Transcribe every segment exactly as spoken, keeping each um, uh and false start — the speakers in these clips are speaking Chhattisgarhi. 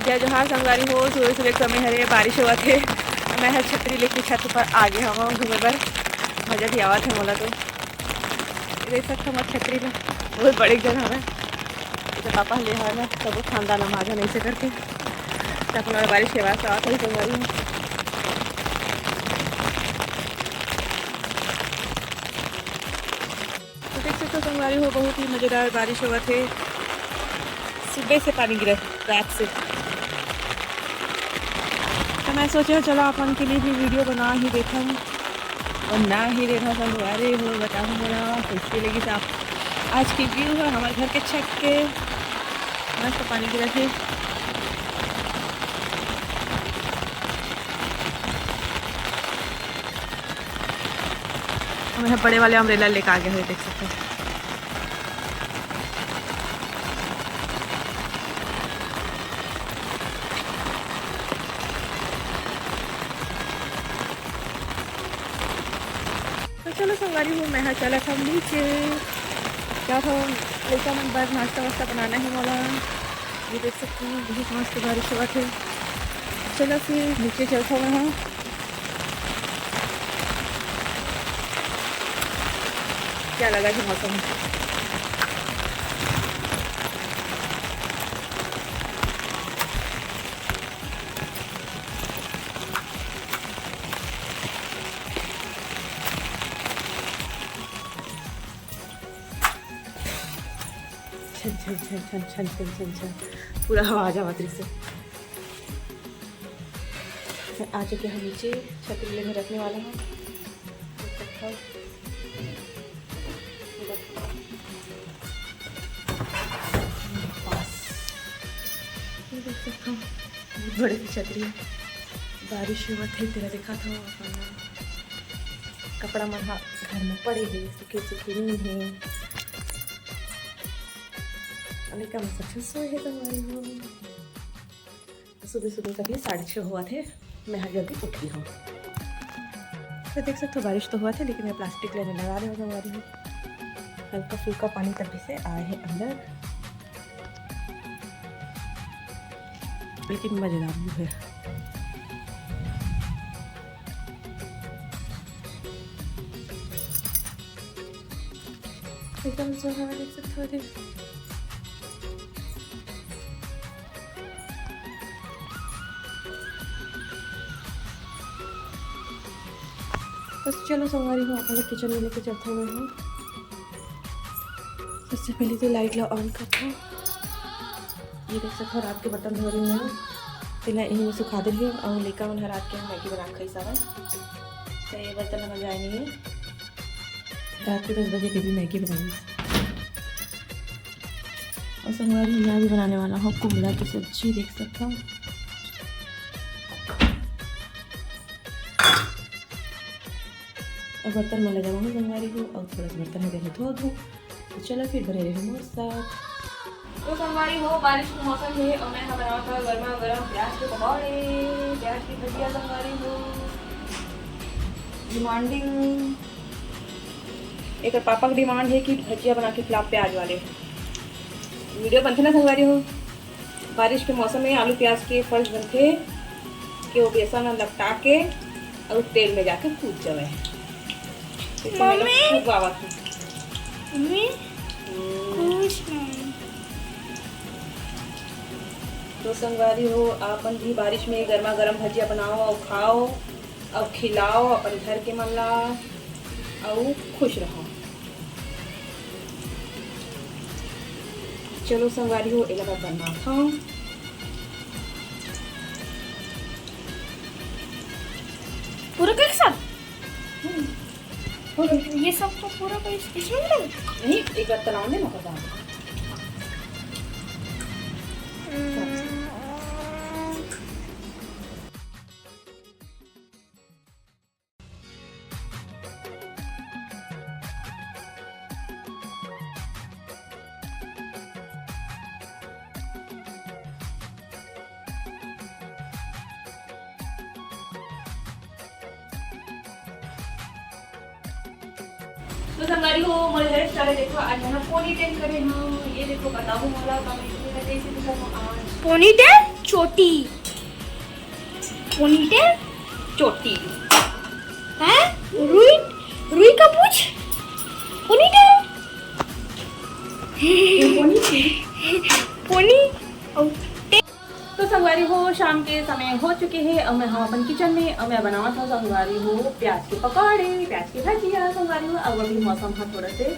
जय जोहार संगवारी हो, सुबह सुबह के समय हरे, बारिश होवत हे। मैं हर छतरी लेके छत ऊपर आ गे हवं घूमे बर, मजा भी आवत हे मोला तो। ये देख सकत हो मोर छतरी में बहुत बड़े जन हवे, तो पापा ले हवे ना, सब खानदान हम आ जान ऐसे करके। तो अपन बारिश के बाद से आवत हे संगवारी हो। तो देख सकते हो संगवारी हो, बहुत ही मजेदार बारिश होवत हे, सुबह से पानी गिरा रात से। तो मैं सोचे चलो अपन के लिए भी वीडियो बना ही देथन, बना ही देथन संगवारी हो, बताहूँ मोला कैसे लगिस आप आज की व्यू हे हमर घर के छत के। मस्त पानी गिरत हे। हम यहाँ बड़े वाले अम्ब्रेला लेके आ गए हैं, देख सकते हैं। तो चलो संगवारी हो, मैं हा चलत हव नीचे, जात हव लइका मन बर नाश्ता वास्ता बनाना हे मोला। ये देख सकते हो बहुत मस्त बारिश होवत हे। चलो फिर नीचे चलत हव मैं हा। क्या लगा है मौसम? छन, छन, छन, छन। पूरा आवाज आवत रहिस हे। मैं आ चुके हैं नीचे, छतरी ले मैं रखने वाला हूँ। देख सकता हूँ। बस। ये देख सकता हूँ, बहुत बड़े की छतरी। बारिश होवत हे, तेला देखा था अपन कपड़ा मन हा घर में पड़े हे, सूखे सूखे नहीं हे। अरे कम से कम सोए हे तो हमारी हो। सुबह सुबह तक ले साढ़े छः हुआ थे, मैं हर जल्दी उठ गई हूँ। तो देख सकते हो बारिश तो हुआ थे, लेकिन मैं प्लास्टिक लेने लगा रही हूँ हमारी। हल्का फुल्का पानी तभी से आए हैं अंदर, लेकिन मजेदार भी है। एकदम जो है देख सकते हो। बस चलो संगवारी हो, अपन किचन में लेके चलते हुए हो। सबसे पहले तो लाइट ला ऑन करता हूँ। ये देख सकते हो रात के बर्तन धो रही हूँ, तेला यहीं में सुखा दे रही हूँ। और लइका मन ह रात के मैगी बना के खाई सारा, तो ये बर्तन ला मंजाए नहीं है। रात के दस बजे के भी मैगी बनाई। और संगवारी मैं भी बनाने वाला हूँ कुमड़ा की सब्जी, देख सकता हूँ। और बर्तन में ले जाऊंगी संगवारी हो, और थोड़ा सा बर्तन वगैरह धो दूँ। तो चलो फिर बने रहो मोर साथ। तो संगवारी हो, बारिश के मौसम है और मैं हमारा का गर्मा गर्म प्याज के पकौड़े, प्याज की भजिया संगवारी हो। डिमांडिंग, एक पापा की डिमांड है कि भजिया बना के खिला प्याज वाले। वीडियो बनते ना संगवारी हो। बारिश के मौसम में आलू प्याज के फर्ज बनथे कि वो बेसन में लपटा के और तेल में जाके कूद जावे। मम्मी। खूब आवत है। मम्मी, हम्म। कुछ नहीं। तो संगवारी हो, आपन भी बारिश में गर्मा गर्म भजिया बनाओ और खाओ और खिलाओ अपन घर के मन ला और खुश रहो। चलो संगवारी हो, एला मैं बनात हूँ। पूरा के साथ? हम्म। ये सब तो पूरा का इस-, इसमें डाल? नहीं, एक बार तलाव में ना पता। हम्म। तो संगवारी हो, मोर हेयर स्टाइल देखो, आज मैं पोनी टेल करे हूँ। ये देखो, बताओ मोला कमेंट में कैसे दिखा हूँ आज। पोनी टेल? चोटी। पोनीटेल। चोटी। हैं? रुई, रुई का पूछ। पोनीटेल। पोनी। अउ तो संगवारी हो, शाम के समय हो चुके हे अउ मैं हव अपन किचन में अउ मैं बनावत हव संगवारी हो प्याज के पकौड़े, प्याज के भजिया संगवारी हो। अब अभी मौसम ह थोड़ा से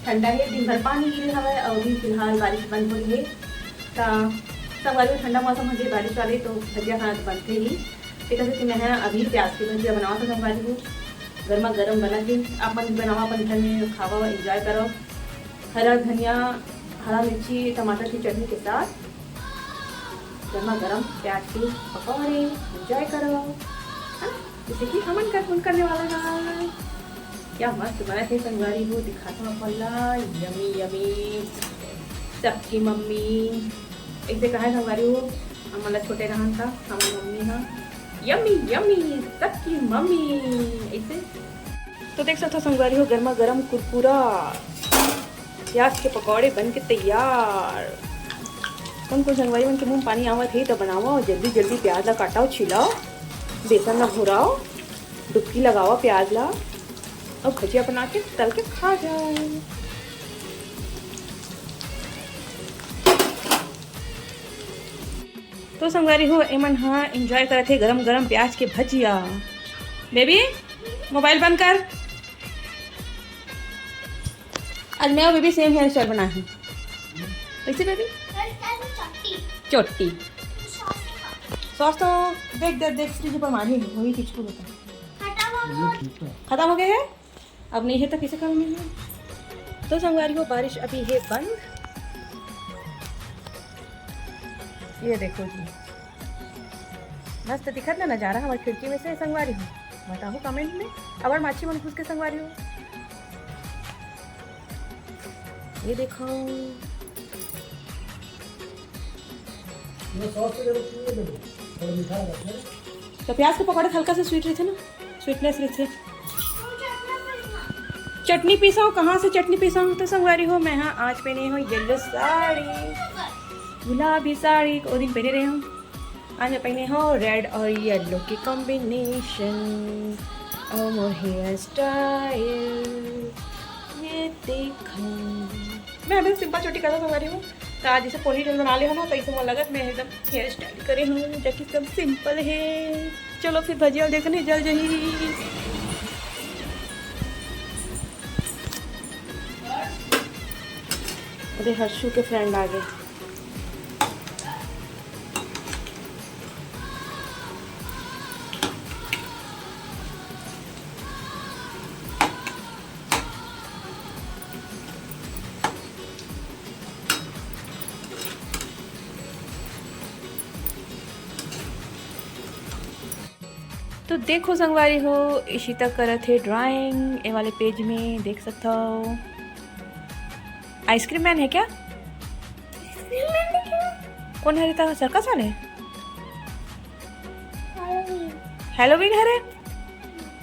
ठंडा हे, दिन भर पानी गिरे हवय अउ अभी फिलहाल बारिश बंद हो गे हे। त संगवारी हो, ठंडा मौसम हो गे बारिश वाले, तो भजिया खाना तो बनथे ही। तेकर सेती मैं ह अभी प्याज के भजिया बनावत हव संगवारी हो, गरमा गरम बनत हे। आप मन भी बनावा, अपन घर में खावा, एंजॉय करव। हरा धनिया, हरा मिर्ची, टमाटर की चटनी के साथ गरमा गरम प्याज के पकौड़े एंजॉय करो। हाँ, जैसे कि हमन कर फुन करने वाला है। क्या मस्त बना थे संगवारी हो, दिखाता हूँ अपन ला। Yummy yummy. सबकी मम्मी एक से कहा है संगवारी हो, हमन ला छोटे रहन था, हमर मम्मी हा यमी यमी, सबकी मम्मी ऐसे। तो देख सकथो संगवारी हो, गरमा गरम कुरकुरा प्याज के पकौड़े बन के तैयार। कौन कौन संगवारी मन के मुंह पानी आवत हे, तो बनाओ जल्दी जल्दी, प्याज ला काटाओ, छिलाओ, बेसन ला घोराओ, डुबकी लगाओ प्याज ला, और भजिया बना के तल के खा जाओ। तो संगवारी हो, एमन हा एंजॉय करत हे गरम गरम प्याज के भजिया। बेबी, मोबाइल बंद कर। आज मैं और बेबी सेम हेयर स्टाइल बनाए हन। कैसे बेबी? चोटी। सॉस तो देख, देख, देख, फ्रिज पर मारी है, वही टिचकू होता है। खत्म हो गया है? अब नहीं है तो किसे करूँगी मैं? तो संगवारी हो, बारिश अभी है बंद। ये देखो जी, मस्त दिखत ना नजारा हमारी खिड़की में से संगवारी हो। बताओ कमेंट में, अबर माछी मन घुस के संगवारी हो। ये देखो। ये सॉस के जरूरत नहीं है, थोड़ा मीठा लगता है। तो प्याज के पकौड़े हल्का सा स्वीट रहते ना, स्वीटनेस रहते। चटनी पीसा हो, कहाँ से चटनी पीसा हो? तो संगवारी हो, मैं हाँ आज पहने हो येलो साड़ी, गुलाबी साड़ी, वो दिन पहने रहे हूँ। आज मैं पहने हो रेड और येलो के कॉम्बिनेशन। और मोर हेयर स्टाइल ये देखो। मैं अभी सिंपल चोटी करत संगवारी हो, तो आज जैसे पोनी टेल बना ले हो ना, तो इसे मोर लगत मैं एकदम हेयर स्टाइल करे हूँ, जो कि एकदम सिंपल है। चलो फिर भजिया देखने जल जही। अरे हर्षू के फ्रेंड आ गए। तो देखो संगवारी हो, इशिता करत हे ड्राइंग, ए वाले पेज में देख सकता हो। आइसक्रीम मैन है क्या? कौन है रीता? सर्कस वाले? हेलोवीन हरे।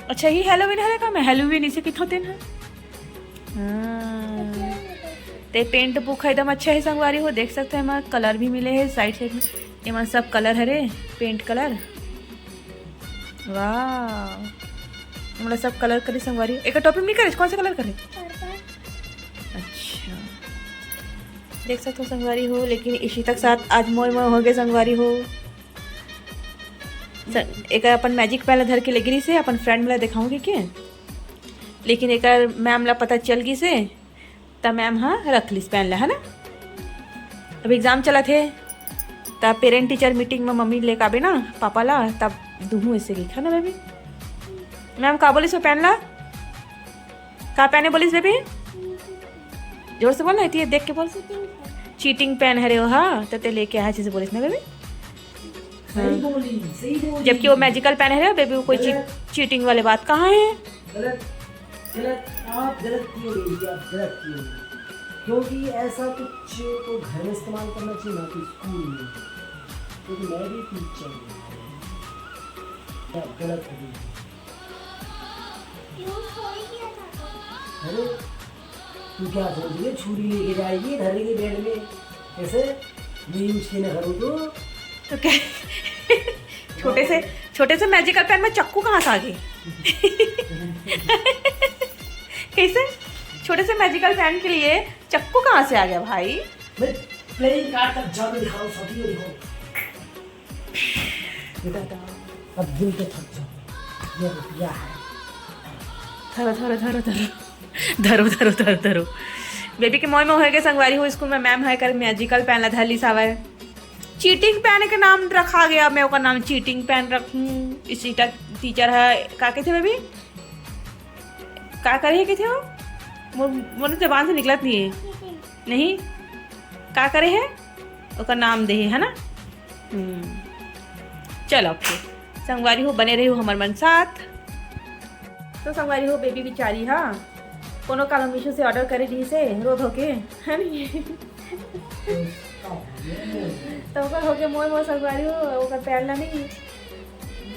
अच्छा, ये हेलोवीन हरे का? मैं हेलोवीन इसे किथो दिन है। हाँ। ते पेंट बुक है एकदम अच्छा है संगवारी हो, देख सकते हैं, एमा कलर भी मिले है साइड साइड में। एमा सब कलर हरे, पेंट कलर। वाह, हमला सब कलर करे संगवारी। एक टॉप में नहीं करे, कौन सा कलर करे? अच्छा, देख सकते हो संगवारी हो, लेकिन इशिता के साथ आज मोय मोय हो गए संगवारी हो। स-, एकर अपन मैजिक पेन ला धर के ले गिरी से अपन फ्रेंड ला दिखाऊंगी के, लेकिन एकर मैम ला पता चल गई से, त मैम हा रख लिस पेन ला, है ना। अब एग्जाम चलत हे, त पेरेंट टीचर मीटिंग में मम्मी लेके आबे ना पापा ला, तब दुहू ऐसे लिखा ना बेबी। मैम का बोलिस वो पेन ला? का पेन है बोलिस बेबी? जोर से बोल ना, ये देख के बोल। चीटिंग पेन हरे वो, हाँ, तो ते लेके आया चीज बोलिस ना बेबी। हाँ। सही बोली, सही बोली। जबकि वो मैजिकल पेन हरे बेबी, वो कोई ची-, गलत। चीटिंग वाले बात कहाँ है? गलत, गलत, आप गलत किए बेबी, आप गलत किए। क्योंकि ऐसा कुछ तो घर में इस्तेमाल करना चाहिए, ना कि स्कूल में, क्योंकि मैं भी टीचर हूँ। आप गलत हो गई। अरे, तू क्या सोच रही है, छुरी लेके जाएगी, धरेगी बेड में? कैसे? मैं यूज के ना करूँ तो? तो क्या, छोटे से, छोटे से मैजिकल पेन में चक्कू कहाँ से आ गई? कैसे? छोटे से मैजिकल पेन के लिए चक्कू कहाँ से आ गया भाई? मैं प्लेइंग कार्ड का जादू दिखा रहा हूँ, सभी को दिखाऊँ। बेटा, अब दिल पे थक जाओ, ये रुपया है। धरो, धरो, धरो, धरो। धरो, धरो, धरो, धरो। बेबी के मोय मोय होय के संगवारी हो, स्कूल में मैम है कर मैजिकल पेन ला धर लिस हावय। चीटिंग पेन के नाम रखा गया, मैं ओकर नाम चीटिंग पेन रखूं। इस टीचर, टीचर है, का कहते बेबी? का करे है कहते हो? मोर, मोर जबान से निकलत नहीं है। नहीं? का करे है? ओकर नाम दे है, है ना? हम्म। चलो, फिर संगवारी हो, बने रही हो हमर मन साथ। तो संगवारी हो, बेबी बिचारी, हाँ, कोनो काल हम मीशो से ऑर्डर करे रहिस हे, रो धो के, है नी? तो ओकर होके मोय मोय संगवारी हो, ओकर पैर ला नहीं।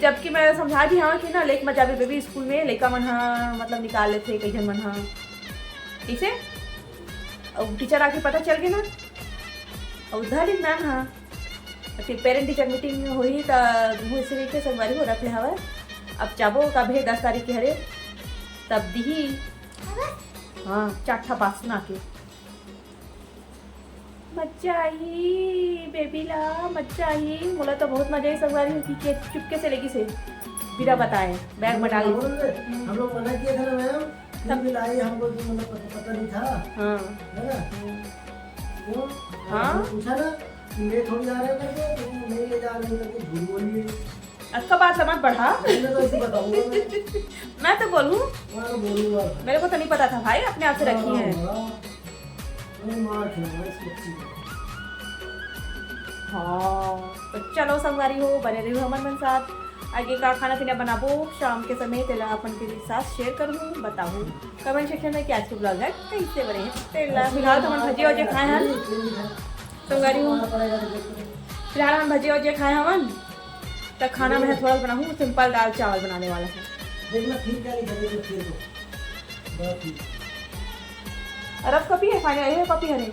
जबकि मैं समझा भी हवं कि ना, लेके मत जाबे बेबी स्कूल में, लइका मन ह मतलब निकाल लेथे कई झन मन ह, इसे अउ टीचर आके पता चल गे ना, अउ धर लिस मैम ह। फिर पेरेंट टीचर मीटिंग होही त मुँह से के संगवारी हो रख ले हवय। अब जाबो कभे दस तारीख के हरे, तब दिही। हाँ, चार ठा बात सुना के। मजा आही बेबी ला, मजा आही। मोला तो बहुत मजा आई संगवारी हो कि के चुपके से लेगी से बिना बताए बैग में डाल दी। हम लोग मना किया था ना मैम, फिर भी लाई हमको भी, मतलब पता, पता नहीं था। हाँ। है ना? क्यों? हाँ। हमने पूछा ना कि ले थोड़ी जा रहे हो करके, तो नहीं ले जा रहे हो करके झूठ बोली है। अतका बात ला मत बढ़ा। मैं तो ऐसे बताऊंगा मैं। मैं तो बोलूँ, मैं तो बोलूंगा। मेरे को तो नहीं पता था भाई, अपने आप से रखी है। हाँ, हाँ। मैं मार खिलाऊंगा इस बच्ची को। हाँ, तो चलो संगवारी हो, बने रहो हमर मन साथ। आगे का खाना पीना बनाबो शाम के समय, तेला अपन के साथ शेयर करूँ, बताहू कमेंट सेक्शन में कि आज के ब्लॉग है कैसे बने हैं। तेला फिलहाल तो हमन भजिया वजिया खाए हन संगवारी हो, फिलहाल हमन भजिया वजिया खाए हवन। तो खाना मैं थोड़ा बनाहूँ, सिंपल दाल चावल बनाने वाला है। देखना ठीक है, नहीं बने तो फिर को। बहुत ठीक। रफ कॉपी है, फाइनल ये कॉपी हरे।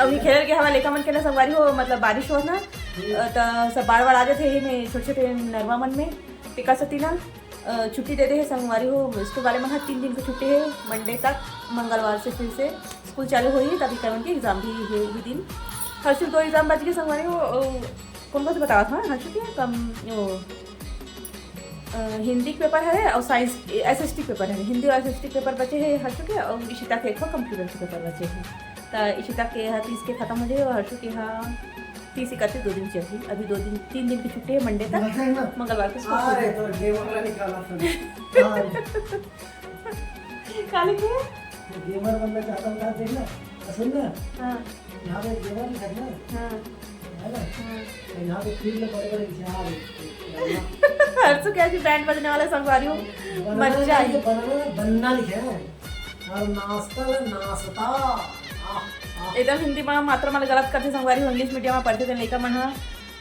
अभी खेल के हवा लेखा मन के ना संगवारी हो, मतलब बारिश हो ना, अ, त सब बाढ़ बाढ़ आ जाते ही में छोटे छोटे नरवा मन में। तेकर सेती ना, अ, छुट्टी दे दे हे संगवारी हो, स्कूल वाले मन ह तीन दिन के छुट्टी है, मंडे तक, मंगलवार से फिर से स्कूल चालू होही, तभी कमन के एग्जाम भी है वही दिन। हर्षु दो एग्जाम बच गए संगवारी हो, अ, कौन कौन से बतावा था हर्षु के कम, वो, अ, हिंदी के पेपर हरे और साइंस, एसएसटी पेपर हरे, हिंदी और एसएसटी पेपर बचे हैं हर्षु के, और इशिता के एक कंप्यूटर के पेपर बचे हैं। त इशिता के ह तीस के खत्म हो जाए और हर्षु के ह तीस इकतीस दो दिन चलही। अभी दो दिन, तीन दिन की छुट्टी है, मंडे तक, मंगलवार को स्कूल अरे खुलथे। तो गेम वाला निकाला था। हाँ, का लिखे? गेमर बनना चाहता हूँ, देखना, सुन ना, हाँ, यहाँ पे गेमर लिखा है ना, हाँ, है ना? हाँ। तो यहाँ पे फील्ड में बड़े बड़े विचार हैं। हर्षु के आज बैंड बजने वाला संगवारी हो, मजा आई। बनाना, बनना लिखे हैं। और नाश्ता ला नाश्ता। आह, आह। एकदम हिंदी में मात्रा मन गलत करथे संगवारी हो, इंग्लिश मीडियम में पढ़थे तेन लइका मन ह।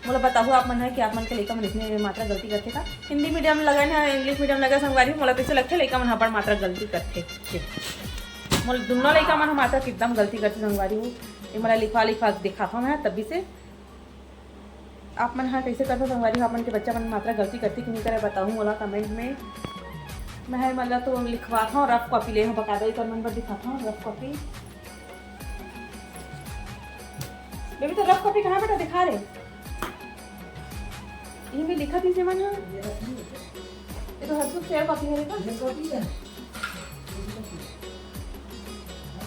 मोला बताहू आप मन ह कि आप मन के लइका मन इसने मात्रा गलती करथे का? हिंदी मीडियम लगाए ना, इंग्लिश मीडियम लगा संगवारी हो, मोला कइसे लगथे लइका मन ह बड़ मात्रा गलती करथे। मोला दुनों लइका मन ह मात्रा एकदम गलती करथे संगवारी हो। ये मोला लिखवा लिखवा के दिखाथव मैं तभी से। आप मन ह कइसे करथव संगवारी हो, आप मन के बच्चा मन मात्रा गलती करथे कि नहीं करे, बताहू मोला कमेंट में। मैं ह मतलब तो लिखवाथव, रफ कॉपी ले हव, बकायदा एकर मन बर दिखाथव रफ कॉपी। बेबी तो रफ कॉपी कहाँ बेटा, दिखा रे। ये मैं लिखा थी मन ह। ये तो हर फेयर कॉपी है का? ये कॉपी है।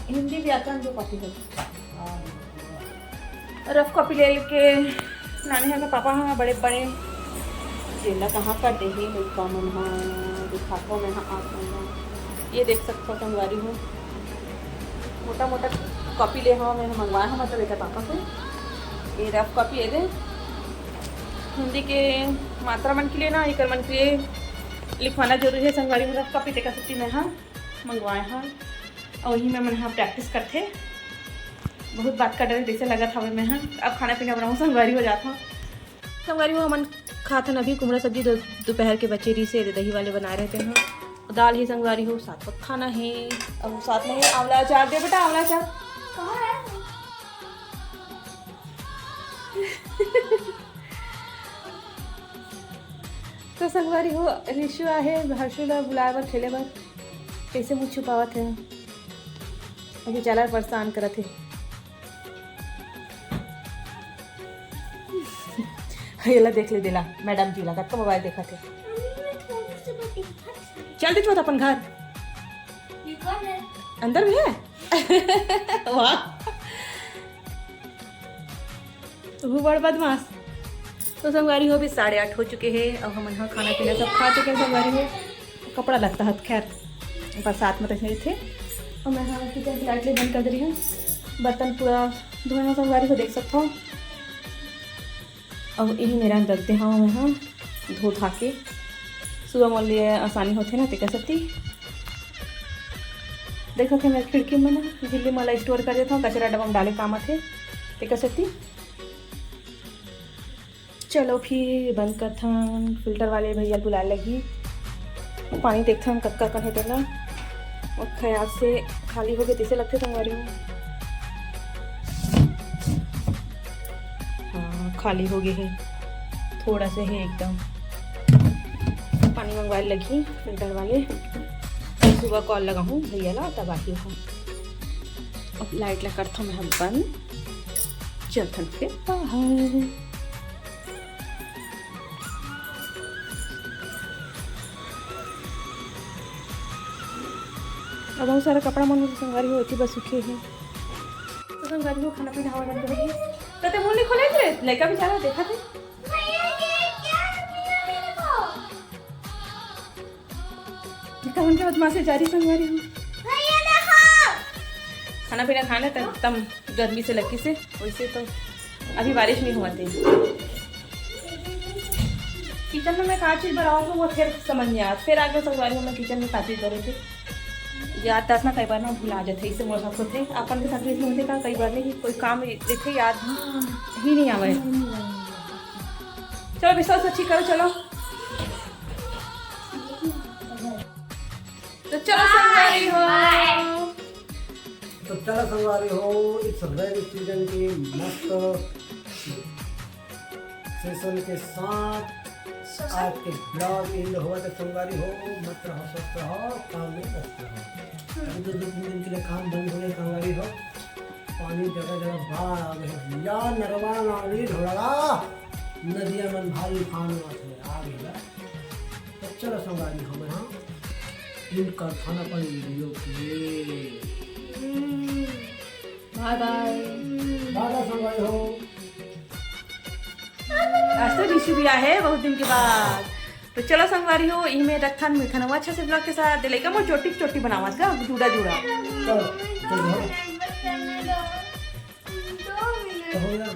हिंदी व्याकरण जो कॉपी है। रफ कॉपी ले लेके नानी ह के पापा ह बड़े बड़े जेला कहाँ कर दे हे लइका मन ह, दिखाथव मैं ह आप मन ल। ये देख सकथव संगवारी हो, मोटा मोटा कॉपी ले हव मैं ह, मंगवाए हव मतलब एकर पापा से। ये रफ कॉपी ये दे, हिंदी के मात्रा मन के लिए ना, एकर मन के लिए लिखवाना जरूरी है संगवारी हो। रफ कॉपी तेकर सेती मैं ह मंगवाए हव, अउ वही में मन ह प्रैक्टिस करथे। बहुत बात कर डरे जैसे लगत हवे मैं ह। अब खाना पीना बनाऊँ संगवारी हो जात हव। संगवारी हो हमन खात हन अभी कुमड़ा सब्जी, दो-, दोपहर के बचे रहिस हे, दही वाले बनाए रहते हैं। दाल ही संगवारी हो, साथ में खाना है, अब साथ में है आंवला अचार। दे बेटा आंवला अचार। कहाँ है? तो संगवारी हो, रिशु आहे हर्षु ला बुलाए बर, खेले बर। कैसे मुँह छुपावत हे, अभी चला परेशान करत हे। येला देख ले, देला मैडम जी ला कतका मोबाइल देखत हे। चल दे चोत अपन घर। अंदर में है। वाह, तू बड़ बदमाश। तो संगवारी हो, अभी साढ़े आठ हो चुके हे और हमन ह खाना पीना सब खा चुके हे संगवारी हो। कपड़ा लगता है, खैर बरसात में तो नहीं थे। और मैं हाँ किचन की लाइट ले बंद कर दे रही हूँ। बर्तन पूरा धोए हो संगवारी हो, देख सकता हूँ। अब यही मेरा रख दे हव मैं ह धो धा के, सुबह मोर लिए आसानी होथे ना, तेकर सेती। देखत हे मैं खिड़की में ना झिल्ली मन ला स्टोर कर देथव, कचरा डब्बा में डाले काम आथे, तेकर सेती। चलो फिर बंद करथन, फिल्टर वाले भैया बुलाए लगही। पानी देखथन कतका कन हे तेला। मोर ख्याल से खाली हो गए तैसे लगथे संगवारी हो। हाँ, खाली हो गए हे, थोड़ा से हे एकदम। पानी मंगवाए लगही फिल्टर वाले। सुबह कॉल लगाहूँ भैया ला, तब आही हो। अब लाइट ला करथों मैं ह बंद, चलथन फिर बाहर। अब बहुत सारा कपड़ा मन संगवारी हो एती बस सूखे हे। तो संगवारी हो खाना पीना हवा बंद होगी। तो ते मुंह नहीं खोले थे, लड़का बेचारा देखा थे। भैया, ये क्या मिला मेरे को? देखा उनके बदमाशी जारी संगवारी हो। भैया देखो। खाना पीना खाने तक तम गर्मी से लगी से, वैसे तो अभी बारिश नहीं हुआ थे। किचन में मैं का चीज बनाऊँ वो फिर समझ नहीं आया। फिर आगे संगवारी में किचन में का चीज बने थे। याददाश्त ना कई बार ना भुला जाथे, इससे मोर साथ होथे। अपन के साथ भी ऐसे होथे का, कई बार नहीं कोई काम देखे याद ही नहीं आवे। चलो बिस्तर से ठीक करो, चलो। तो चलो संगवारी हो। तो चलो संगवारी हो, इस रेनी सीजन के मस्त सेशन के साथ आज के ब्लॉग एंड हुआ। तो संगवारी हो, मत रहो, स्वस्थ रहो, काम में व्यस्त रहो। अभी तो दो तीन दिन के लिए काम बंद हो गया संगवारी हो, पानी जगह जगह बाढ़ आ गई या नरवा नाली ढोलगा नदिया मन भारी उफान हुआ थे आ गया। तो चलो संगवारी हो, मैं हाँ इन करथन अपन वीडियो के। बाय बाय। बाय बाय संगवारी हो। आज तो रिशु भी आहे बहुत दिन के बाद। तो चलो संगवारी हो, इही में रखथन, मिलथन वो अच्छा से ब्लॉग के साथ। दे लइका मोर चोटी चोटी बनावत का जुड़ा जुड़ा। चलो, चलो, हो। तो हो गया।